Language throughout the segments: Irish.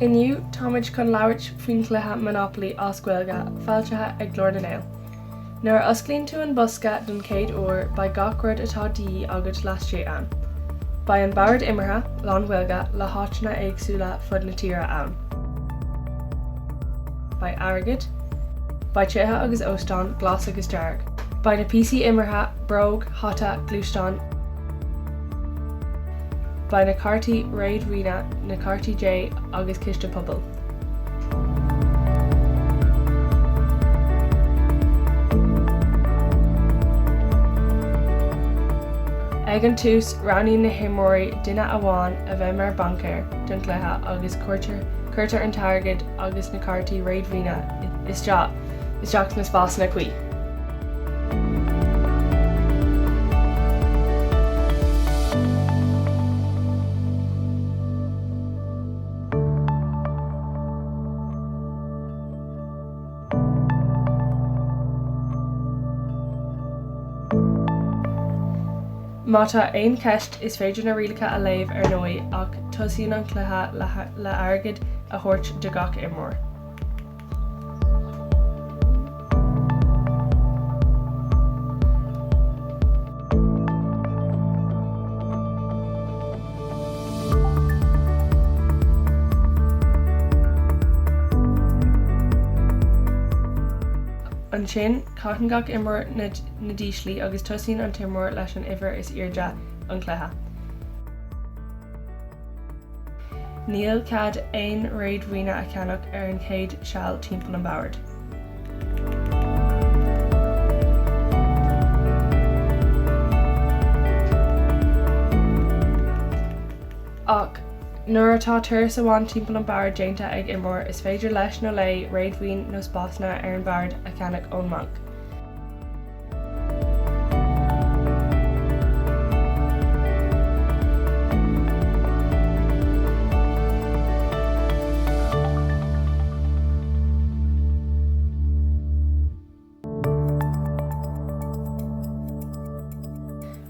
Inniu, táimid chun labhairt faoin chluiche Monopoly as Gaeilge, foilsithe ag Glór na nGael. Nuair a osclaíonn tú an bosca don chéad uair, beidh gach rud atá de dhíth agat laistigh ann. Beidh an bord imeartha, lán-Ghaeilge, le háiteanna éagsúla fud na tíre ann. Beidh airgead. Beidh tithe agus óstáin, glas agus dearg. Beidh na píosaí imeartha, bróg, hata, gluaisteán, Beidh na cártaí réadmhaoine, na cártaí J agus ciste pobail. Ag an tús, roghnaíonn na himreoirí duine amháin a bheith mar baincéir don chluiche agus cuirtear an t-airgead agus na cártaí réadmhaoine isteach isteach sna spásanna cuí. Má tá aon cheist, is féidir na rialacha a léamh ar ndóigh ach tosaíonn an cluiche le airgead a thabhairt do gach imreoir. Ansin, caitheann gach imreoir na díslí agus tosaíonn an t-imreoir leis an uimhir is airde an cluiche. Níl cead aon réadmhaoine a cheannach ar an chéad seal timpeall an bhoird. Ach nuair atá turas amháin timpeall an bhoird déanta ag imreoir, is féidir leis nó léi réadmhaoin nó spásanna ar an bhord a cheannach ón mbanc.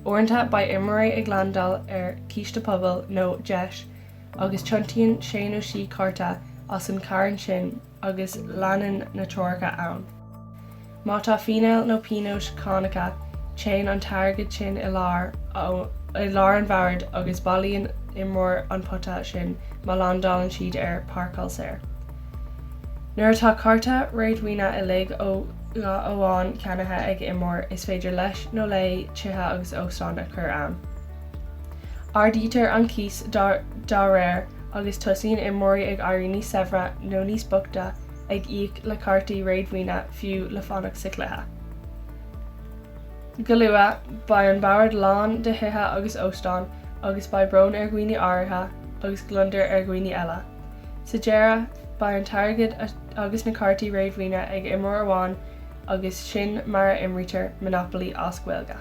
Uaireanta beidh imreoirí ag landáil ar chíste pobail nó deis agus tiontaíonn sé nó sí cárta as an charn sin agus leanann na treoracha ann. Má tá fíneáil nó pionóis cánacha, téann an t-airgead sin i lár i lár an bhoird agus bailíonn imreoir an pota sin má landálann siad ar páirceáil saor. Nuair atá cárta réadmhaoine uilig ó dhath amháin ceannaithe ag imreoir, is féidir leis nó léi tithe agus óstáin a chur ann. Ardaítear an cíos dá réir agus tosaíonn imreoirí ag éirí níos saibhre nó níos boichte ag íoc le cártaí réadmhaoine fiú le fanacht sa chluiche. Go luath, beidh an bord lán de thithe agus óstáin agus beidh brón ar dhaoine áirithe agus gliondar ar dhaoine eile. Sa deireadh, beidh an t-airgead agus na cártaí réadmhaoine ag imreoir amháin agus sin mar a imrítear Monopoly as Gaeilge.